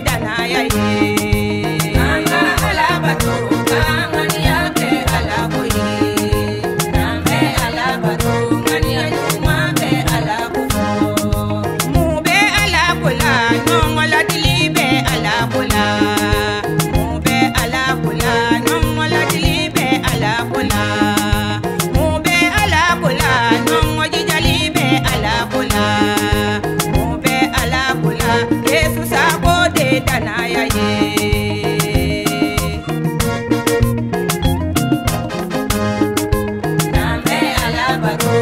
danaya ye. An ka Ala bato k'an ŋaniya kɛ Ala ko ye. N'an bɛ Ala bato ŋaniya ɲuman bɛ Ala ko fɔ. Mun bɛ Ala ko la, ɲɔgɔn ladili bɛ Ala ko la. Mun bɛ Ala ko la, ɲɔgɔn ladili bɛ Ala ko la. Mun bɛ Ala ko la, ɲɔgɔn jijali bɛ Ala ko la. Mun bɛ Ala ko la, Yesu sago de danaya ye. N'an bɛ Ala bato